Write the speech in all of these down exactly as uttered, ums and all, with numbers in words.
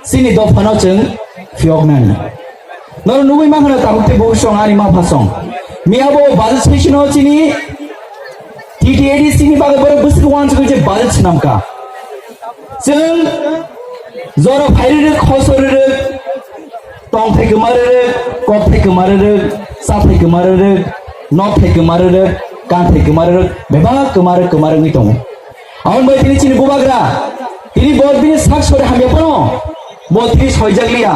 chini dophano chwng phiyoknani. Norok nugwi mankha na tabuk tei bukursong ani mapha song. Miyabo budget session o chini T T A D C ni bagwi borok bwswk uansugwi je budget swnamkha. Chwng jora phai rwrwk, khosor rwrwk, tongthai kwma rwrwk, kokthai kwma rwrwk, chathai kwma rwrwk, nokthai kwma rwrwk, kanthai kwma rwrwk, bebak kwma rwrwk, kwma rwgwi tongo. Aboni bai tini chini bubagra, tini bo bini sak sori hamya phano, bo tini soijak liya.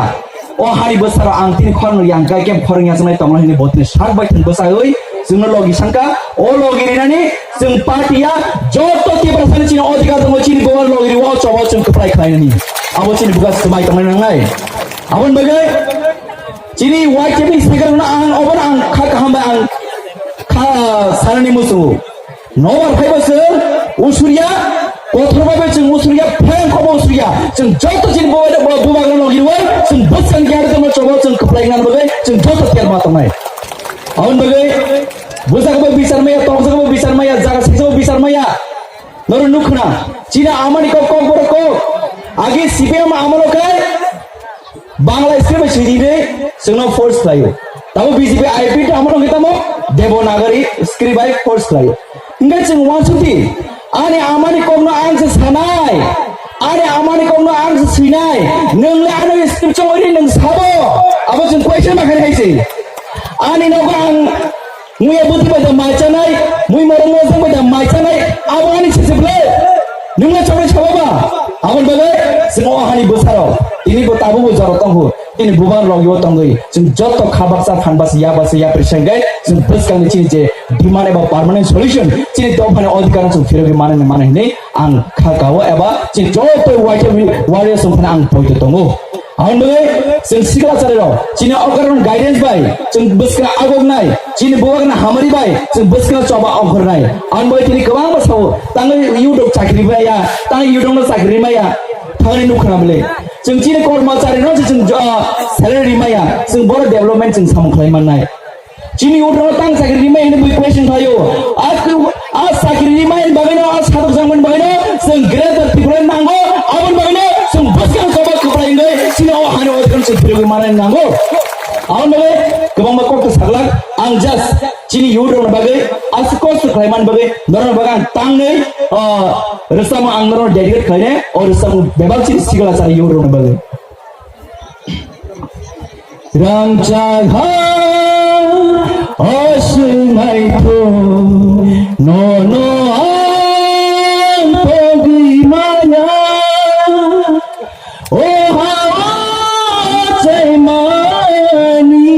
O hani bwsaro ang tini khorang yang kai kem khorang yang sanai tongna hini bo tini sak bai thang bwsai oi, chwngno logi sangka, o logi rinani chwng party ya, joto Tiprasani chini odhikar tongo, chini bubagra logi riwo, chobo chwng kwplai khlainani. Abo chini buga swmai tongnai nangnai. Aboni bagwi chini Y K B secretary no ang obono ang kha kaham bai ang kha sanani muchungo. Nobar phaibo chwng usuriya, kothor bai chwng usuriya, pherang khobo usuriya. Chwng joto chini bo, bo, bubagra logi riwi, chwng bwskang gyar tongma chobo chwng kwplai ngan bagwi, chwng joto tiyar ma tongnai. Aboni bagwi bwsakbo bichar maya, tokjagbo bichar maya, jaga sikjagbo bichar maya. Norok nukhna, chini amani kok, kok borok kok. Agi C P M amalo kai, Bangla script bai swijini chwngno force khlaio. Tamo B J P I P tamo wngkhe tamo Devanagari script bai force khlaio. Hingkhe chwng uansukdi, ani amani kokno ang se sanai, ani amani kokno ang se swinai, nwng le ano script chongori nwng sabo, abo chwng question ma khainai se. Ani nogo ang Muya buti bai da mai chanai, mui morong mojang bai da mai chanai, abo ani sisi ble. Nungna chawai chawa ba. Abon bagai, simo hani busaro. Ini bo tabu bo jaro tonghu. Ini buban rog yo tongui. Sing joto khabaksa phanbas ya bas ya prisang gai. Sing buskang ni chini je demand eba permanent solution. Chini dophani odhikar sing phirogi mane mane hini. Ang kha kao eba chini joto waisa warrior sing phana ang poito tongo. Ang bagwi chwng sikla charirok chini okarno guidance bai chwng bwskang agoknai, chini buwakno hamari bai chwng bwskang choba ongkhornai. Ang bagwi tini kwbangma sao, tangwi yudok chakri maya, tangwi yudokno chakri maya, thangni nukha bwle. Chwng chini kormocharino se chwng, ah, salary rimaya, chwng boro development chwng samung khlai mannai. Chini udrao tang chakri rimai hwnwi bui question khlaio. A kru-, a chakri rimai hwnwi bagwino, a sadok jangmani bagwino chwng Greater Tripura nango, aboni bagwino chwng bwskang choba kwplai wngwi chini o hani odhikar chwng phirogwi manani nango. Aboni bagwi kwbangma kokto saglak, ang just chini youth rokni bagwi aswk kosto khlaimani bagwi norokni bagwi ang tangwi, ah, rwchapmung ang norokno dedicate khlainai, o rwchapmung bebak chini sikla chari youth rokni bagwi. Rangchak ha o swngnaitho, nono ang togwi maya. O ha o chaimani,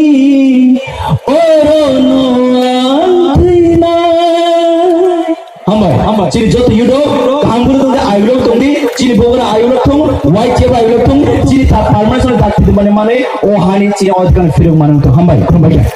orono ang thwinai. Hambai, hambai. Chini joto yudo, kaham bwrwi tongdi, ayulok tongdi, chini bogra ayulok tong, Y T F ayulok tong, chini ta permission ta khidi mane mane, o hani chini odhikar phirok mane tong. Hambai, khumbai.